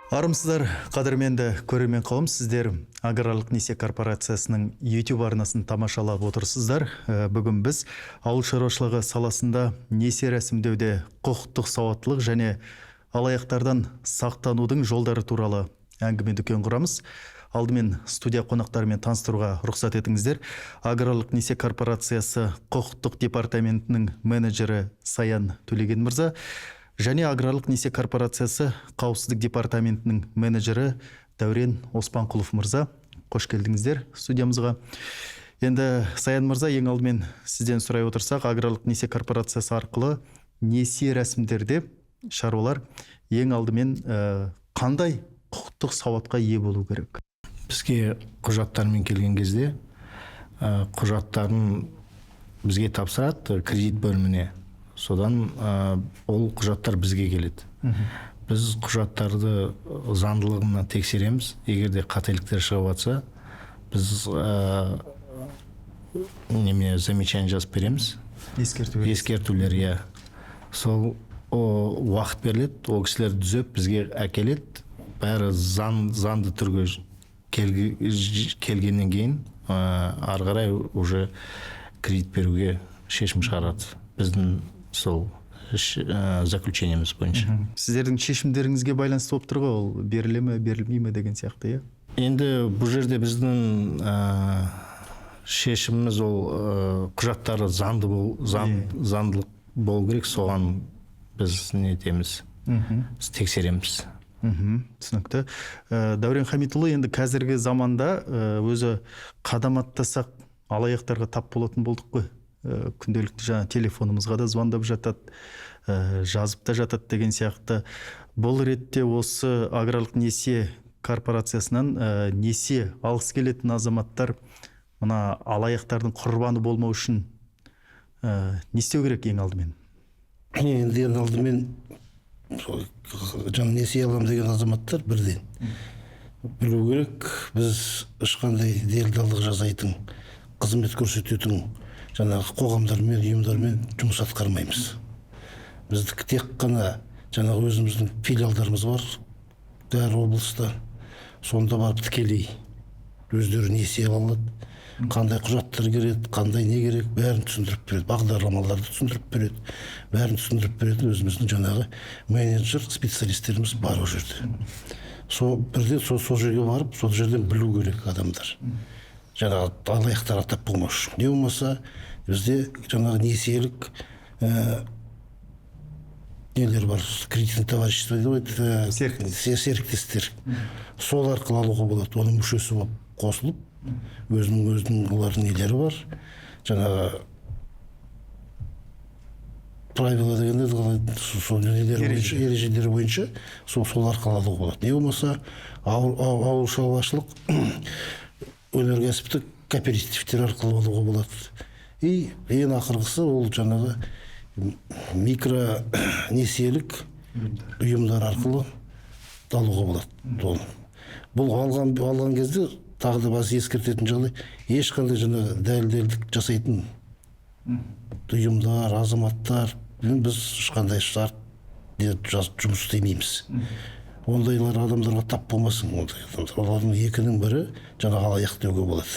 Армысыздар, қадірменді көрермен қауым, сіздер Аграрлық несие корпорациясының YouTube арнасын тамашалап отырсыздар. Бүгін біз ауыл шаруашылығы саласында несие рәсімдеуде құқықтық сауаттылық және алаяқтардан сақтанудың жолдары туралы әңгіме дүкен құрамыз. Алдымен студия қонақтарымен таныстыруға рұқсат етіңіздер. Аграрлық несие корпорациясы құқықтық департаментінің менеджері Саян Төлеген мырза және Аграрлық несие корпорациясы қауіпсіздік департаментінің менеджері Дәурен Оспанқұлов мырза. Қош келдіңіздер студиямызға. Енді, Саян мырза, ең алдымен сізден сұрай отырсақ, Аграрлық несие корпорациясы арқылы несие рәсімдерде шаруалар ең алдымен қандай құқықтық сауатқа ие болу керек? Бізге құжаттармен келген кезде құжаттарын бізге тапсырады кредит бөліміне. Содан ол құжаттар бізге келеді. Біз құжаттарды заңдылығына тексереміз. Егер де қателіктер шығып жатса, біз немене, замечание жазып береміз. Ескерту. Ескертулер, иә. Сол уақыт беріледі, ол кісілер түзеп, бізге әкеледі. Бәрі заңды түрге келгеннен кейін ары қарай уже кредит беруге шешім шығарады біздің сол заключениеміз бойынша. Сіздердің шешімдеріңізге байланысты болып тұр ғой ол, беріле ме, берілмей ме деген сияқты, иә? Енді бұл жерде біздің шешіміміз ол құжаттары заңды бол, заң, заңдылық болу керек, соған біз не етеміз, біз тексереміз. Түсінікті. Дәурен Хамитұлы, енді қазіргі заманда өзі қадам аттасақ, алаяқтарға тап болатын болдық қой. Күнделікті жаңа телефонымызға да звондап жатады, жазып та жатады деген сияқты. Бұл ретте осы Аграрлық несие корпорациясынан несие алғысы келетін азаматтар мына алаяқтардың құрбаны болмау үшін не істеу керек ең алдымен? Енді ең алдымен сол жаңа несие аламын деген азаматтар бірден білу керек: біз ешқандай делдалдық жасайтын, қызмет көрсететін жаңағы қоғамдармен, ұйымдармен жұмыс атқармаймыз. Біздікі тек қана жаңағы өзіміздің филиалдарымыз бар әр облыста, сонда барып тікелей өздері несие ала алады. Қандай құжаттар керек, қандай не керек, бәрін түсіндіріп береді, бағдарламаларды түсіндіріп береді, бәрін түсіндіріп беретін өзіміздің жаңағы менеджер специалистеріміз бар ол жерде. Сол бірден сол жерге барып, сол жерден білу керек адамдар, жаңағы алаяқтарға тап болмас үшін. Не болмаса бізде жаңағы несиелік нелер бар, кредитный товарищество дейді ғой, серіктестер, сол арқылы алуға болады. Оның мүшесі болып қосылып, өзінің олардың нелері бар, жаңағы правила деген еді қалай, сол нелері бойынша, ережелері бойынша сол арқылы алуға болады. Не болмаса ауыл шаруашылық өнеркәсіптік кооперативтер арқылы алуға болады. И ең ақырғысы ол жаңағы микро несиелік ұйымдар арқылы алуға болады оны. Бұл алған кезде тағы да бас ескертетін жағдай: ешқандай жаңағы дәлелдік жасайтын ұйымдар, азаматтар, біз ешқандай шарт не жұмыс істемейміз. Ондайлар адамдарға тап болмасын. Ондай адамдар, олардың екінің бірі жаңағы алаяқ деуге болады.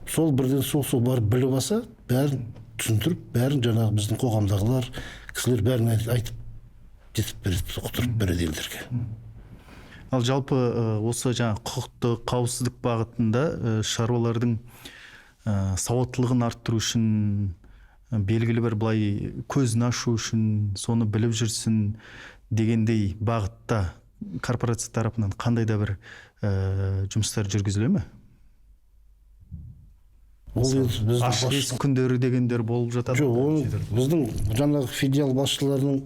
Сол бірден сол барып біліп алса, бәрін түсіндіріп, бәрін жаңағы біздің қоғамдағылар, кісілер бәрін айтып жетіп береді, ұқтырып береді елдерге. Ал жалпы осы жаңа құқықтық қауіпсіздік бағытында шаруалардың сауаттылығын арттыру үшін, белгілі бір былай көзін ашу үшін, соны біліп жүрсін дегендей бағытта корпорация тарапынан қандай да бір жұмыстар жүргізіле ме? Ол енді біздің Ашық есік күндері дегендер болып жатады. Жоқ, оның біздің жаңағы филиал басшыларының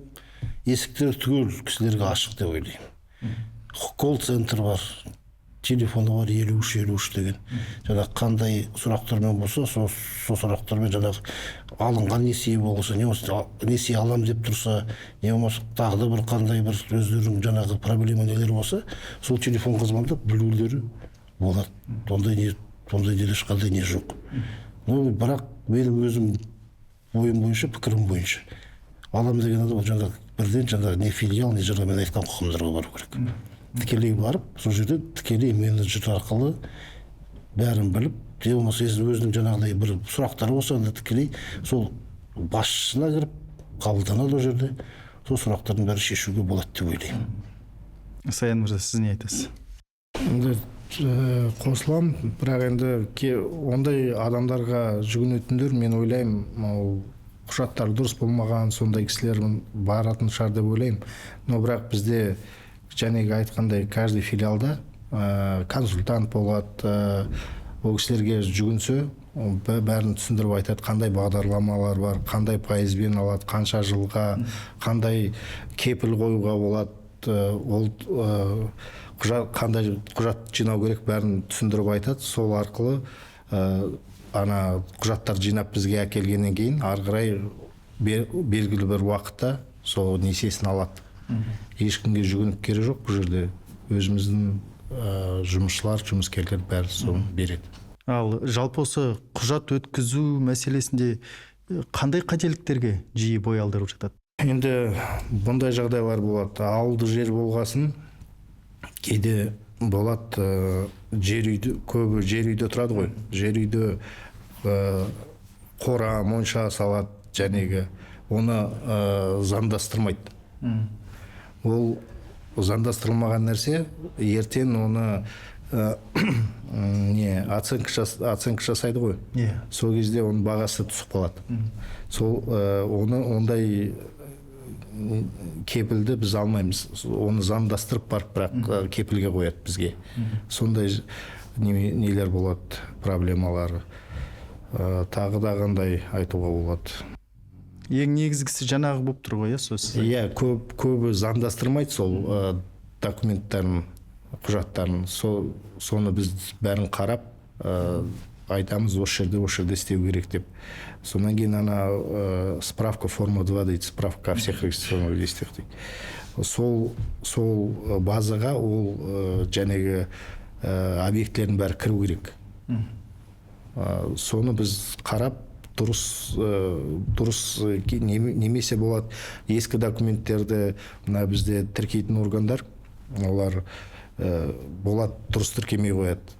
есіктері түгел кісілерге ашық деп ойлаймын. Колл центр бар, телефоны бар, 53 53 деген. Жаңағы қандай сұрақтармен болса, сол сұрақтармен, жаңағы алынған несие болса, не болмаса несие аламын деп тұрса, не болмаса тағы да бір қандай бір өздерінің жаңағы проблема нелері болса, сол телефонға звондап білулері болады. Ондай не, ондай неде ешқандай не жоқ. Ну, бірақ менің өзім ойым бойынша, пікірім бойынша, Алам деген адам ол жаңағы бірден жаңағы не филиал, не жаңағы мен айтқан қоғамдарға бару керек. Тікелей барып, сол жерде тікелей менеджер арқылы бәрін біліп, не болмаса өзінің жаңағыдай бір сұрақтары болса, онда тікелей сол басшысына кіріп қабылданады, ол жерде сол сұрақтардың бәрін шешуге болады деп ойлаймын. Саян мырза, сіз не айтасыз? Енді қосыламын, бірақ енді ондай адамдарға жүгінетіндер, мен ойлаймын, ол құжаттары дұрыс болмаған сондай кісілер баратын шығар деп ойлаймын. Но бірақ бізде жәнегі айтқандай, каждый филиалда консультант болады. Ол кісілерге жүгінсе, бәрін түсіндіріп айтады: қандай бағдарламалар бар, қандай пайызбен алады, қанша жылға, қандай кепіл қоюға болады, ол құжат, қандай құжат жинау керек, бәрін түсіндіріп айтады. Сол арқылы ана құжаттар жинап бізге әкелгеннен кейін, ары қарай белгілі бір уақытта сол несиесін алады. Ешкімге жүгініп керек жоқ бұл жерде, өзіміздің жұмысшылар, жұмыскерлер бәрі соны береді. Ал жалпы осы құжат өткізу мәселесінде қандай қателіктерге жиі бой алдырып жатады? Енді бұндай жағдайлар болады. Ауылды жер болғасын, кейде болады, жер үйде, көбі жер үйде тұрады ғой. Жер үйде қора, монша салады, жәнегі оны заңдастырмайды. Ол заңдастырылмаған нәрсе, ертең оны не оценка жасайды ғой. Иә. Сол кезде оның бағасы түсіп қалады. Сол оны, ондай кепілді біз алмаймыз. Оны заңдастырып барып, бірақ кепілге қояды бізге. Сондай нелер болады, проблемалары. Тағы да қандай айтуға болады? Ең негізгісі жаңағы болып тұр ғой, иә, сол сіз Иә, көбі заңдастырмайды сол документтарын, құжаттарын. Соны біз бәрін қарап айтамыз, осы жерде, осы жерде істеу керек деп. Содан кейін ана справка форма 2 дейді, справка о всех регистрационных действиях дейді. Сол базаға ол жәнегі объектілердің бәрі кіру керек. Соны біз қарап, дұрыс, немесе болады, ескі документтерді мына бізде тіркейтін органдар, олар болады, дұрыс тіркемей қояды.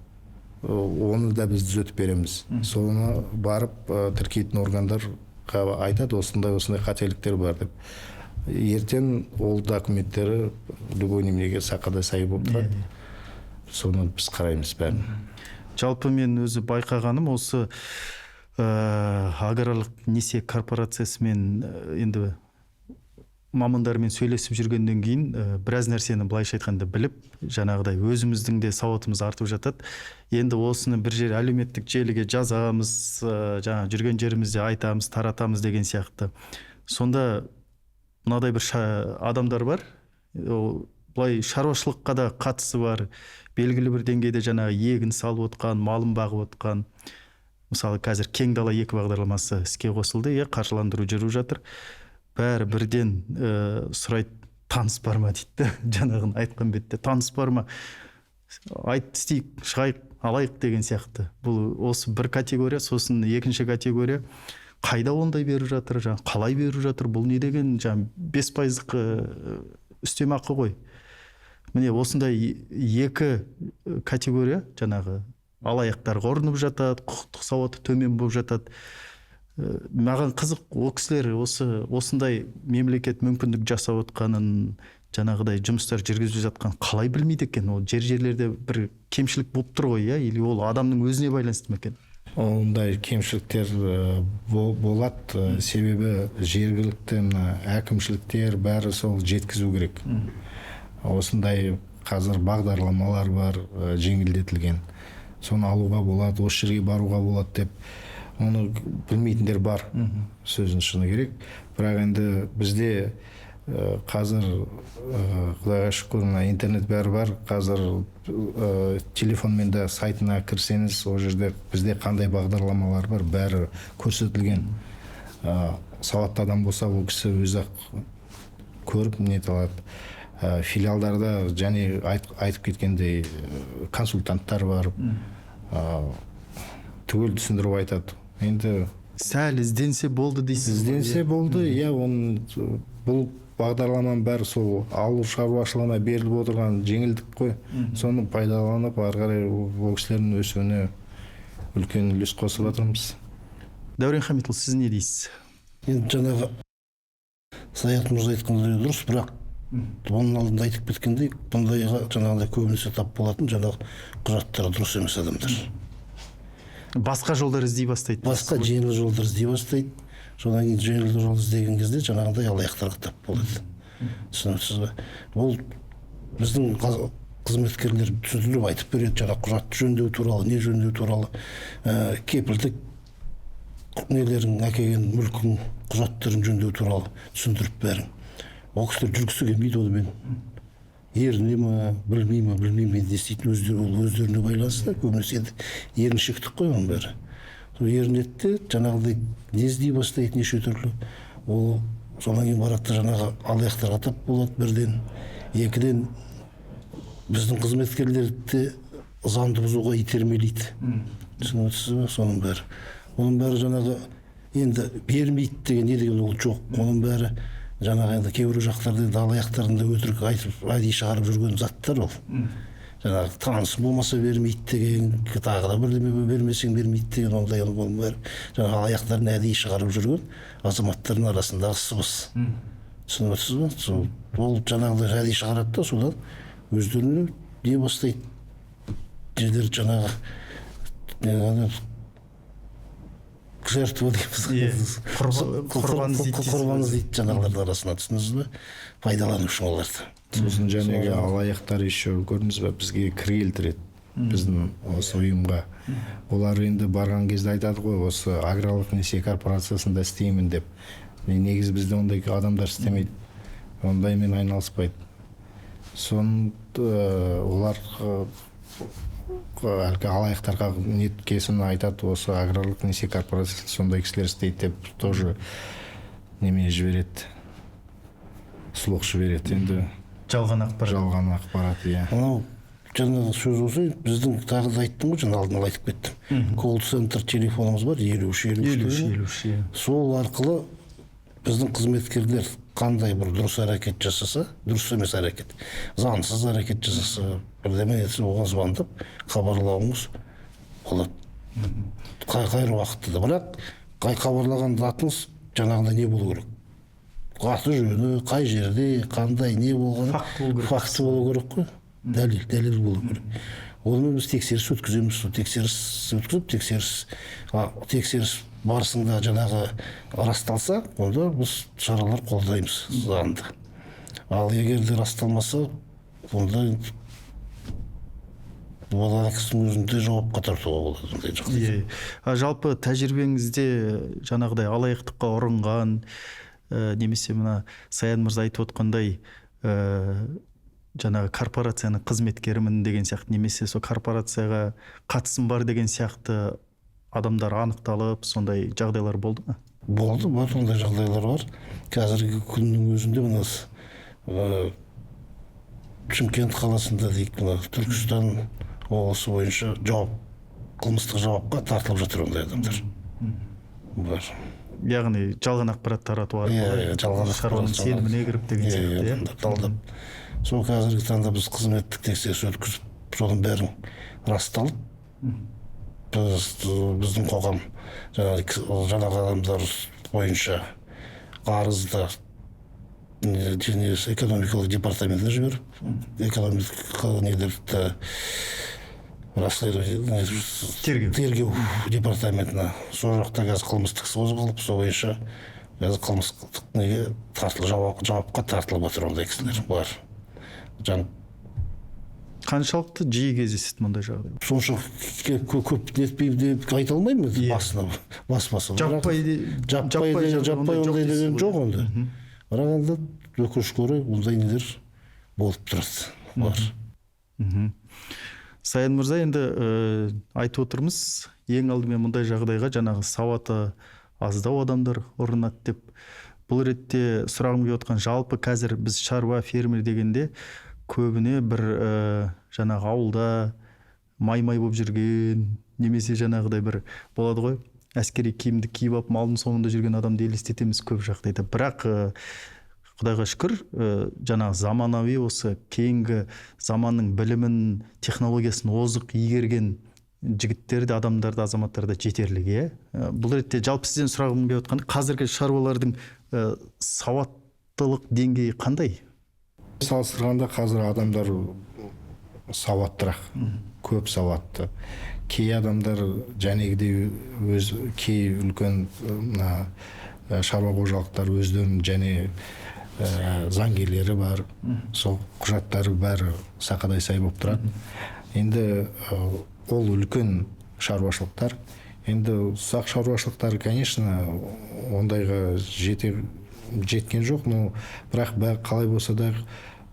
Оны да біз түзетіп береміз. Соны барып тіркейтін органдарға айтады, осындай осындай қателіктер бар деп. Ертең ол документтері любой неменеге сақадай сай болып тұрады. Соны біз қараймыз бәрін. Жалпы мен өзі байқағаным, осы аграрлық несие корпорациясымен енді мамандармен сөйлесіп жүргеннен кейін біраз нәрсені, былайша айтқанда, біліп, жаңағыдай өзіміздің де сауатымыз артып жатады. Енді осыны бір жер әлеуметтік желіге жазамыз, жаңа жүрген жерімізде айтамыз, таратамыз деген сияқты. Сонда мынадай бір адамдар бар, ол былай шаруашылыққа да қатысы бар, белгілі бір деңгейде жаңағы егін салып отқан, малын бағып отқан. Мысалы, қазір «Кең дала екі» бағдарламасы іске қосылды, иә, қаржыландыру жүріп жатыр. Бәрі бірден сұрайды: «Таныс бар ма?» — дейді да. Жаңағыны айтқан бетте: «Таныс бар ма, айт, істейік, шығайық, алайық», — деген сияқты. Бұл осы бір категория. Сосын екінші категория: «Қайда ондай беріп жатыр, жаңа қалай беріп жатыр, бұл не деген жаңа 5 пайыздық үстемақы ғой?» Міне, осындай екі категория жаңағы алаяқтарға ұрынып жатады, құқықтық сауаты төмен болып жатады. Маған қызық, ол кісілер осы осындай мемлекет мүмкіндік жасап отқанын, жаңағыдай жұмыстар жүргізіп жатқанын қалай білмейді екен? Ол жер жерлерде бір кемшілік болып тұр ғой, иә, или ол адамның өзіне байланысты ма екен? Ондай кемшіліктер болады, себебі жергілікті мына әкімшіліктер бәрі сол жеткізу керек. Осындай қазір бағдарламалар бар, жеңілдетілген, соны алуға болады, осы жерге баруға болады деп. Оны білмейтіндер бар, сөздің шыны керек. Бірақ енді бізде қазір, құдайға шүкір, мына интернет бәрі бар қазір. Телефонмен де сайтына кірсеңіз, ол жерде бізде қандай бағдарламалар бар, бәрі көрсетілген. Сауатты адам болса, ол кісі өзі ақ көріп нете алады. Филиалдарда және айтып кеткендей, консультанттар бар, түгел түсіндіріп айтады енді. Сәл ізденсе болды дейсіз. Ізденсе болды, иә. Оның бұл бағдарламаның бәрі сол ауыл шаруашылығына беріліп отырған жеңілдік қой. Соны пайдаланып, ары қарай ол кісілердің өсуіне үлкен үлес қосып жатырмыз. Дәурен Хамитұлы, сіз не дейсіз? Енді жаңағы Саят мырза айтқандай дұрыс, бірақ оның алдында айтып кеткендей, бұндайға жаңағыдай көбінесе тап болатын жаңағы құжаттары дұрыс емес адамдар. Басқа жолдар іздей бастайды. Басқа жеңіл жолдар іздей бастайды. Содан кейін жеңіл жол іздеген кезде жаңағыдай алаяқтарға тап болады. Түсініпсіз бе? Ол біздің қызметкерлер түсіндіріп айтып береді, жаңағы құжатты жөндеу туралы, не жөндеу туралы, кепілдік нелерін, әкелген мүлкін, құжаттарын жөндеу туралы түсіндіріп бәрін. Ол кісілер жүргісі келмейді онымен. Еріне ма, білмей ма, білмеймін енді не істейтінін өздері, ол өздеріне байланысты. Көбінесе енді еріншектік қой оның бәрі. Сол ерінеді де, жаңағыдай не іздей бастайды неше түрлі. Ол содан кейін барады да жаңағы алаяқтарға тап болады бірден. Екіден, біздің қызметкерлерді де заңды бұзуға итермелейді. Түсініп отырсыз ба? Соның бәрі. Оның бәрі жаңағы енді бермейді деген не деген ол жоқ. Оның бәрі жаңағы енді кейбір жақтарда енді алаяқтардың да өтірік айтып әдейі шығарып жүрген заттар ол. Жаңағы танысым болмаса бермейді деген, тағы да бірдеме бермесең бермейді деген ондай оның бәрі жаңағы алаяқтардың әдейі шығарып жүрген азаматтардың арасындағы сыбыс. Түсініп отырсыз ба? Сол ол жаңағыдай әдейі шығарады да, содан өздеріне не бастайды. Жерлер жаңағы жертва дейміз. Құрбан іздейді. Құрбан іздейді жаңағылардың арасынан, түсіндіңіз бе? Пайдалану үшін оларды. Сосын жаңағы алаяқтар еще көрдіңіз бе, бізге кір келтіреді біздің осы ұйымға. Олар енді барған кезде айтады ғой, осы аграрлық несие корпорациясында істеймін деп. Негізі бізде ондай адамдар істемейді, ондаймен айналыспайды. Соны олар әлгі алаяқтарға неткесін айтады, осы аграрлық несие корпорациясы сондай кісілер істейді деп тоже неме жібереді, слух жібереді енді. Жалған ақпарат. Жалған ақпарат, иә. Анау жаңағы сөз осы біздің тағы да айттым ғой, жаңа алдын ала айтып кеттім. Колл-центр телефонымыз бар, 53 53. 53, иә. Сол арқылы біздің қызметкерлер қандай бір дұрыс әрекет жасаса, дұрыс емес әрекет, заңсыз әрекет жасаса, бірдеме етсе, оған звондап хабарлауыңыз болады. Қай уақытта да. Бірақ қай хабарлаған затыңыз жаңағындай не болу керек? Аты жөні, қай жерде, қандай не болғаны, факт болу керек. Факт болу керек қой. Дәлел болу керек. Онымен біз тексеріс өткіземіз. Сол тексеріс өткізіп, тексеріс барысында жаңағы расталса, онда біз шаралар қолдаймыз заңды. Ал егер де расталмаса, онда ол кісінің өзінде жауапқа тартуға болады ондай жағдайда. Иә. Жалпы тәжірибеңізде жаңағыдай алаяқтыққа ұрынған, немесе мына Саян мырза айтып отқандай, жаңағы корпорацияның қызметкерімін деген сияқты, немесе сол корпорацияға қатысым бар деген сияқты адамдар анықталып, сондай жағдайлар болды ма? Болды, бар, ондай жағдайлар бар. Қазіргі күннің өзінде мына Шымкент қаласында дейік, мына Түркістан облысы бойынша қылмыстық жауапқа тартылып жатыр ондай адамдар. Бар. Яғни жалған ақпарат тарату арқылы жалған шаруаның сеніміне кіріп деген сияқты, иә. Талдап. Сол қазіргі таңда біз қызметтік тексеріс өткізіп, соның бәрін расталып, біздің қоғам жаңағы адамдар бойынша арызды экономикалық департаментіне жіберіп, экономикалық нелерді расследование тергеу департаментіне, сол жақта қазір қылмыстық іс қозғалып, сол бойынша қазір қылмыстық неге тартылып, жауапқа тартылып отыр ондай кісілер бар. Қаншалықты жиі кездеседі мұндай жағдай? Сонша көп нетпеймін деп айта алмаймын басына, бас-басы. Жаппай ондай деген жоқ онда. Бірақ енді өкінішке орай ондай нелер болып тұрады. Бар. Саян мырза, енді айтып отырмыз, ең алдымен мұндай жағдайға жаңағы сауаты аздау адамдар ұрынады деп. Бұл ретте сұрағым келіп отқан, жалпы қазір біз шаруа фермер дегенде көбіне бір жаңағы ауылда май-май болып жүрген, немесе жаңағыдай бір болады ғой, Әскери киімді киіп алып малдың соңында жүрген адамды елестетеміз көп жағдайда. Бірақ Құдайға шүкір, жаңағы заманауи осы кейінгі заманның білімін, технологиясын озық игерген жігіттерді, адамдарды, азаматтарды жетерлік, иә. Бұл ретте жалпы сізден сұрағым келіп отқаны, қазіргі шаруалардың сауаттылық деңгейі қандай? Салыстырғанда қазір адамдар сауаттырақ, көп сауатты. Кей адамдар жәнегідей өз кей үлкен мына шаруа қожалықтар өздерінің және заңгерлері бар, сол құжаттары бәрі сақадай сай болып тұрады. Енді ол үлкен шаруашылықтар. Енді ұсақ шаруашылықтар, конечно, ондайға жеткен жоқ, но бірақ қалай болса да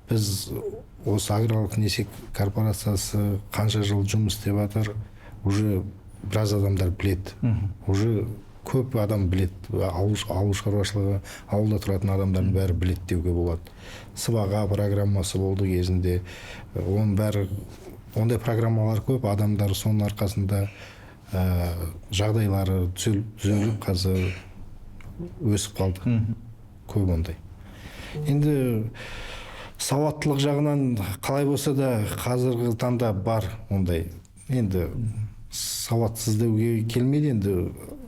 біз осы аграрлық несие корпорациясы қанша жыл жұмыс істеп жатыр, уже біраз адамдар біледі, уже көп адам біледі. Ауыл шаруашылығы, ауылда тұратын адамдардың бәрі біледі деуге болады. Сыбаға программасы болды кезінде, оның бәрі, ондай программалар көп, адамдар соның арқасында жағдайлары түзеліп қазір өсіп қалды. Көп ондай. Енді сауаттылық жағынан қалай болса да қазіргі таңда бар ондай. Енді сауатсыз деуге келмейді, енді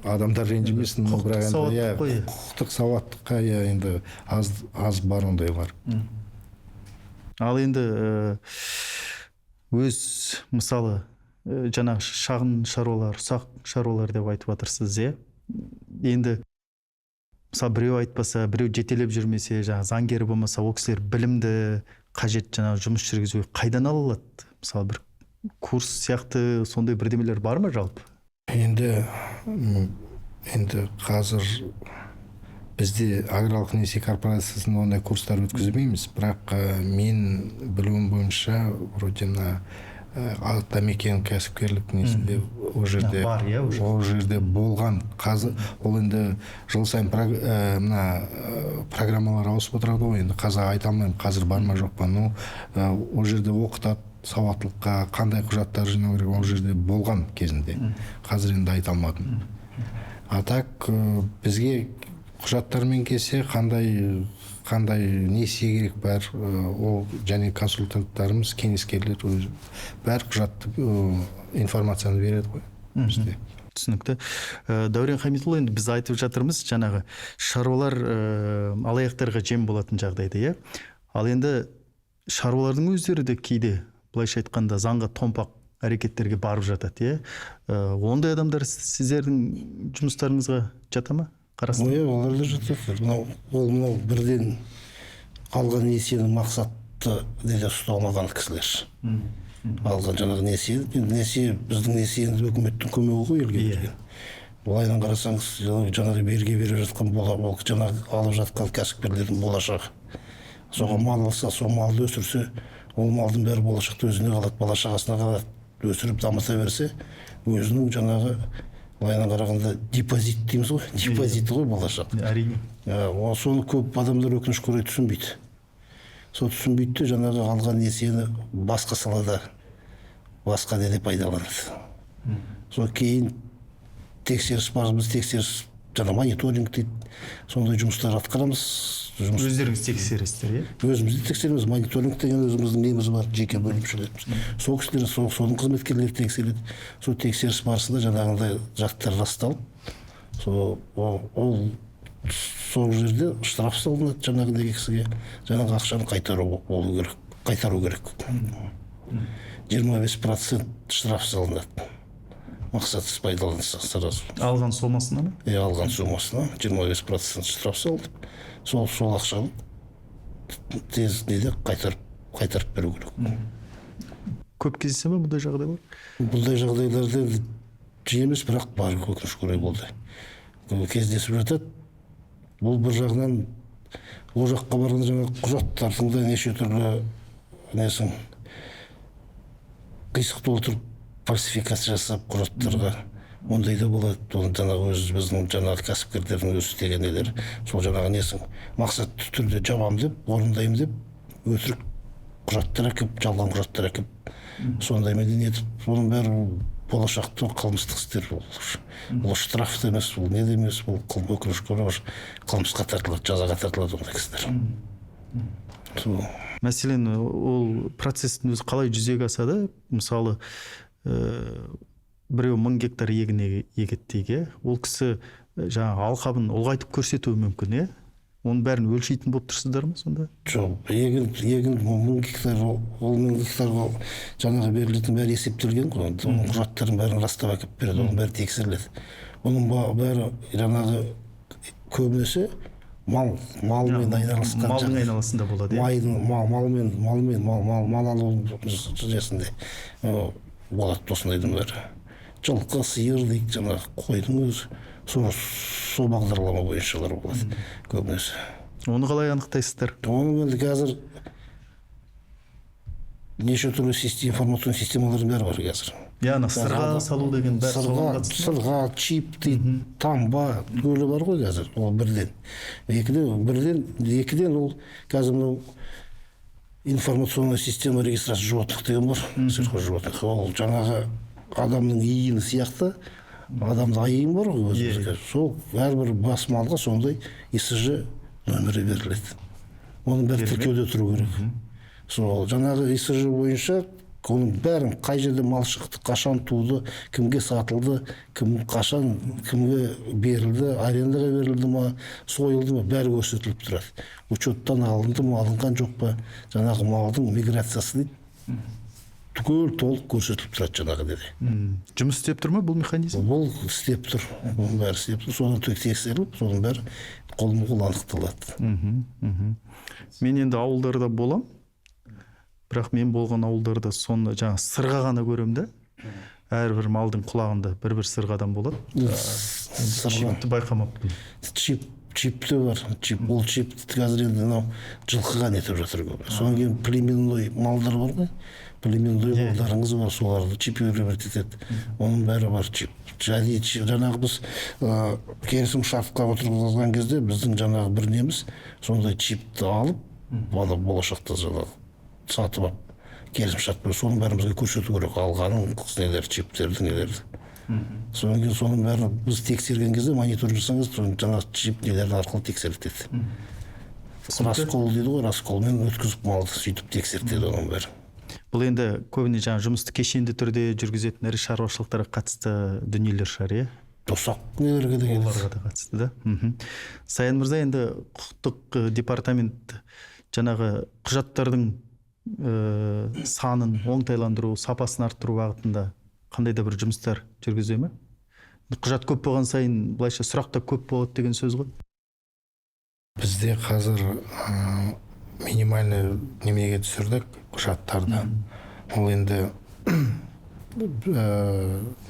адамдар ренжімесін, бірақ енді иә, құқықтық сауаттыққа иә енді аз бар ондайлар. Ал енді өз мысалы жаңағы шағын шаруалар, ұсақ шаруалар деп айтып жатырсыз, иә. Енді мысалы біреу айтпаса, біреу жетелеп жүрмесе, жаңағы заңгер болмаса, ол кісілер білімді қажет жаңағы жұмыс жүргізуге қайдан ала алады? Мысалы бір курс сияқты сондай бірдемелер бар ма жалпы? Енді қазір бізде аграрлық несие корпорациясында ондай курстар өткізбейміз, бірақ мен білуім бойынша вроде мына Атамекен кәсіпкерлік несінде ол жерде бар, иә, ол жерде болған. Қазір ол енді жыл сайын мына программалар ауысып отырады ғой, енді қазір айта алмаймын қазір бар ма жоқ па, но ол жерде оқытады сауаттылыққа, қандай құжаттар жинау керек, ол жерде болған кезінде. Қазір енді айта алмадым. А так бізге құжаттармен келсе, қандай несие керек бар, ол және консультанттарымыз, кеңескерлер бәр құжатты, информацияны береді ғой бізде. Түсінікті. Дәурен Хамитұлы, енді біз айтып жатырмыз жаңағы шаруалар алаяқтарға жем болатын жағдайда, иә. Ал енді шаруалардың өздері де кейде былайша айтқанда заңға томпақ әрекеттерге барып жатады, иә. Ондай адамдар сіздердің жұмыстарыңызға жата ма? Қарасты? Иә, олар да жатады. Ол мынау бірден алған несиенің мақсатты неде ұсталмаған кісілер. Алған жаңағы несие, несие біздің несиеміз үкіметтің көмегі ғой елге берген. Былайынан қарасаңыз, жаңағы берге беріп жатқан жаңағы алып жатқан кәсіпкерлердің болашағы. Соған мал алса, сол малды өсірсе, ол малдың бәрі болашақта өзіне қалады, бала шағасына қалады. Өсіріп дамыта берсе, өзінің жаңағы былайынан қарағанда депозит дейміз ғой, депозиті ғой болашақ. Әрине. Соны көп адамдар өкінішке орай түсінбейді. Сол түсінбейді де жаңағы алған несиені басқа салада, басқа неде пайдаланады. Сол кейін тексеріс бар, біз тексеріс, жаңа мониторинг дейді, сондай жұмыстар атқарамыз. Өздеріңіз тексересіздер, иә? Өзіміз де тексереміз. Мониторинг деген өзіміздің неміз бар, жеке бөлімшелеріміз. Сол кісілер, соның қызметкерлері тексереді. Сол тексеріс барысында жаңағындай заттар расталып, сол сол жерде штраф салынады жаңағындай кісіге, жаңағы ақшаны қайтару болу керек, қайтару керек. 25% штраф салынады. Мақсатсыз пайдаланса сразу. Алған сомасына ма? Иә, алған сомасына 25% штраф салынып, сол ақшаны тез неде қайтарып беру керек. Көп кездесе ме бұндай жағдайлар? Бұндай жағдайларда жиі емес, бірақ бар, өкінішке орай болды. Кездесіп жатады. Бұл бір жағынан ол жаққа барғанда жаңағы құжаттардың да неше түрлі несін қисық толтырып фальсификация жасап құжаттарға ондай да болады. Оны жаңағы өз біздің жаңағы кәсіпкерлердің өзі істеген нелер, сол жаңағы несін мақсатты түрде жабам деп, орындаймын деп өтірік құжаттар әкеп, жалған құжаттар әкеп, сондаймен нетіп, оның бәрі Болашақта қылмыстық істер ол. Ол штраф та емес, ол не де емес, ол өкінішке орай қылмысқа тартылады, жазаға тартылады ондай кісілер. Сол. Мәселен, ол процесстің өзі қалай жүзеге асады? Мысалы, біреу 1000 гектар егін егеді дейік, иә? Ол кісі жаңағы алқабын ұлғайтып көрсетуі мүмкін, иә? Оның бәрін өлшейтін болып тұрсыздар ма сонда? Жоқ, егін 1000 гектар, ол 1000 гектарға жаңағы берілетін бәрі есептелген ғой. Оның құжаттарын бәрін растап әкеліп береді, оның бәрі тексеріледі. Оның бәрі жаңағы көбінесе малмен айналысқан малдың айналасында болады, иә? Малмен, малмен, мал, мал, мал алу несінде болады осындайдың бәрі. Жылқы, сиыр дейді, жаңағы қойдың өзі. Сол бағдарлама бойыншалар болады көбінесе. Оны қалай анықтайсыздар? Оны енді қазір неше түрлі информационный системалардың бәрі бар қазір. Яғни сырға салу деген бәрі соған қатысты ма? Сырға, чип дейді, таңба түгелі бар ғой қазір. Ол бірден. Екіден, бірден, екіден ол қазір мынау информационная система регистрации животных деген бар, сельхозживотных. Ол жаңағы адамның ИИНі сияқты, адамда ИИН бар ғой өзімізге. Сол әрбір бас малға сондай ИСЖ нөмірі беріледі. Оның бәрі тіркеуде тұру керек. Сол жаңағы ИСЖ бойынша оның бәрін қай жерде мал шықты, қашан туды, кімге сатылды, кім қашан кімге берілді, арендаға берілді ма, сойылды ма, бәрі көрсетіліп тұрады. Учеттан алынды ма, алынған жоқ па, жаңағы малдың миграциясы дейді. Түгел толық көрсетіліп тұрады жаңағы деді. Жұмыс істеп тұр ма бұл механизм? Бұл істеп тұр. Бұның бәрі істеп тұр. Соны тексеріліп, соның бәрі қолма-қол анықталады. Мен енді ауылдарда болам. Бірақ мен болған ауылдарда соны жаңа сырға ғана көремін да. Әрбір малдың құлағында бір-бір сырғадан болады. Сырға. Чипті байқамаппын. Чип те бар. Чип, ол чипті қазір енді мынау жылқыға нетіп жатыр көп. Содан кейін племенной малдар бар ғой. Племенной малдарыңыз бар, соларды чипировать етеді. Оның бәрі бар чип. Және жаңағы біз келісім шартқа отырғызған кезде біздің жаңағы бір неміз сондай чипті алып, бала болашақта жаңағы сатып алып келісім шарт қойып, соның бәрін бізге көрсету керек, алғанын, нелер, чиптерді, нелерді. Содан кейін соның бәрін біз тексерген кезде мониторинг жасаңыз, соның жаңағы чип нелердің арқылы тексертеді. Раскол дейді ғой, расколмен өткізіп малды сөйтіп тексертеді оның бәрін. Бұл енді көбіне жаңа жұмысты кешенді түрде жүргізетін ірі шаруашылықтарға қатысты дүниелер шығар, иә? Ұсақ нелерге де келеді. Оларға да қатысты, да? Саян мырза, енді құқықтық департамент жаңағы құжаттардың санын оңтайландыру, сапасын арттыру бағытында қандай да бір жұмыстар жүргізе ме? Құжат көп болған сайын былайша сұрақ та көп болады деген сөз ғой. Бізде қазір минимальный немеге түсірдік құжаттарды. Ол енді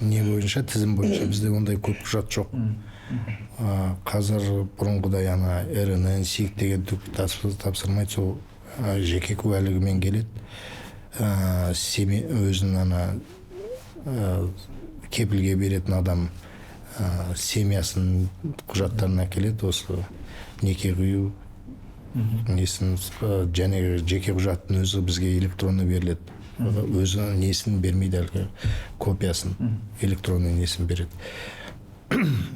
не бойынша, тізім бойынша бізде ондай көп құжат жоқ. Қазір бұрынғыдай ана РНН, СИК деген түк тапсырмайды, сол жеке куәлігімен келеді. Өзінің ана кепілге беретін адам семьясының құжаттарын әкеледі, осы неке құю несін және жеке құжаттың өзі бізге электронды беріледі. Өзі несін бермейді, әлгі копиясын, электронный несін береді.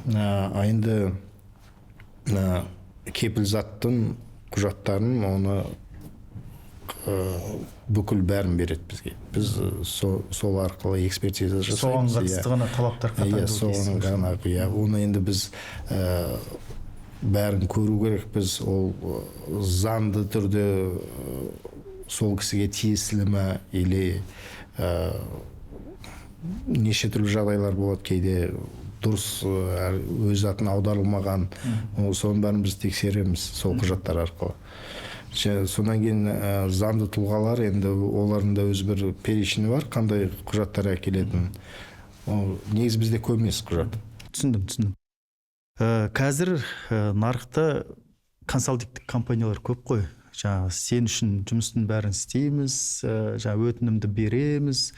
Енді кепіл заттың құжаттарын оны бүкіл бәрін береді бізге. Біз сол арқылы экспертиза Соған жасаймыз, қатысты иә. ғана талаптар Иә, қатаңдау соған дейсіз ғой. ғана, иә. Оны енді біз бәрін көру керек. Біз ол заңды түрде сол кісіге тиесілі ме, или неше түрлі жағдайлар болады, кейде дұрыс өз атын аударылмаған. Ол соның бәрін біз тексереміз сол құжаттар арқылы. Содан кейін заңды тұлғалар, енді олардың да өз бір перечні бар, қандай құжаттар әкелетінін. Ол негізі бізде көп емес құжат. Түсіндім, түсіндім. Қазір нарықта консалтингтік компаниялар көп қой. Жаңағы сен үшін жұмыстың бәрін істейміз, жаңағы өтінімді береміз,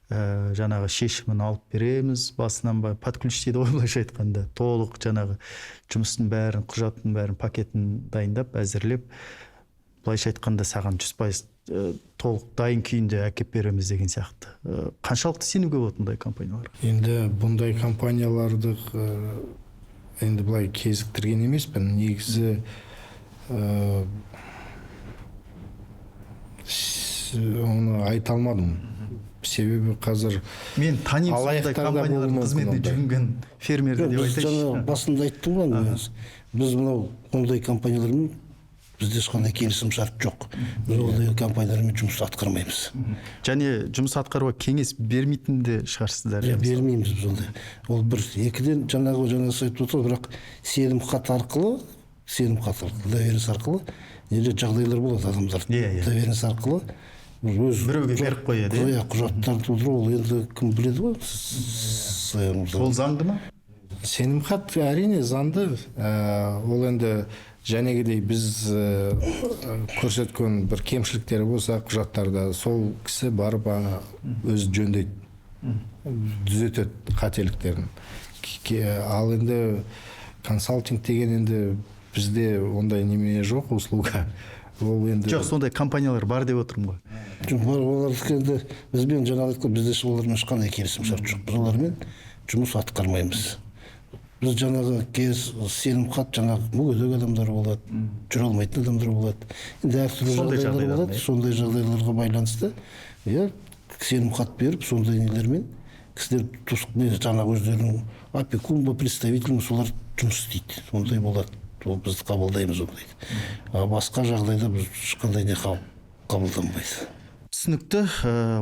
жаңағы шешімін алып береміз, басынан под ключ дейді ғой былайша айтқанда, толық жаңағы жұмыстың бәрін, құжаттың бәрін, пакетін дайындап, әзірлеп, былайша айтқанда саған 100% Толық дайын күйінде әкеп береміз деген сияқты. Қаншалықты сенуге болады мұндай компанияларға? Енді бұндай компанияларды енді былай кезіктірген емеспін. Негізі оны айта алмадым. Себебі қазір мен танимын сондай компаниялардың қызметіне жүгінген фермерді деп айтайыншы. Жаңа басында айттым ғой, біз мынау ондай компаниялармен бізде ешқандай келісім шарт жоқ. Біз ондай компаниялармен жұмыс атқармаймыз. Және жұмыс атқаруға кеңес бермейтін де шығарсыздар. Бермейміз біз ондай. Ол бір, екіден жаңағы жаңа айтып отыр, бірақ сенім хат арқылы, доверенность арқылы неде жағдайлар болады адамдар. Доверенность арқылы өз біреуге беріп қояды. Иә, құжаттарды толтыру, ол енді кім біледі ғой. Ол заңды ма? Сенім хат әрине заңды. Ол енді жәнегідей біз көрсеткен бір кемшіліктері болса құжаттарда, сол кісі барып өзі жөндейді, түзетеді қателіктерін. Ал енді консалтинг деген енді бізде ондай немене жоқ, услуга. Ол енді жоқ, сондай компаниялар бар деп отырмын ғой. Жоқ, бар, олар енді бізбен жаңа айттық, бізде олармен ешқандай келісімшарт жоқ. Біз олармен жұмыс атқармаймыз. Біз жаңағы сенім хат, жаңағы мүгедек адамдар болады, жүре алмайтын адамдар болады. Енді әртүрлі жағдайлар болады, сондай жағдайларға байланысты иә, сенім хат беріп, сондай нелермен кісілер жаңағы өздерінің опекун ба, представитель, солар жұмыс істейді. Сондай болады. Ол біз қабылдаймыз ондайды. А басқа жағдайда біз ешқандай не қабылданбайды. Түсінікті.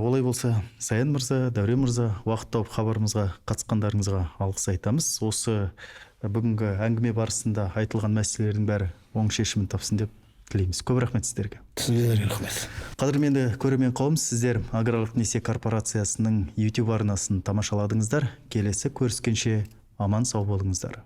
Олай болса, Саян мырза, Дәурен мырза, уақыт тауып хабарымызға қатысқандарыңызға алғыс айтамыз. Осы бүгінгі әңгіме барысында айтылған мәселелердің бәрі оң шешімін тапсын деп тілейміз. Көп рахмет сіздерге. Сіздерге рахмет. Қадірменді көрермен қауым, сіздер Аграрлық несие корпорациясының YouTube арнасын тамашаладыңыздар. Келесі көріскенше аман сау болыңыздар.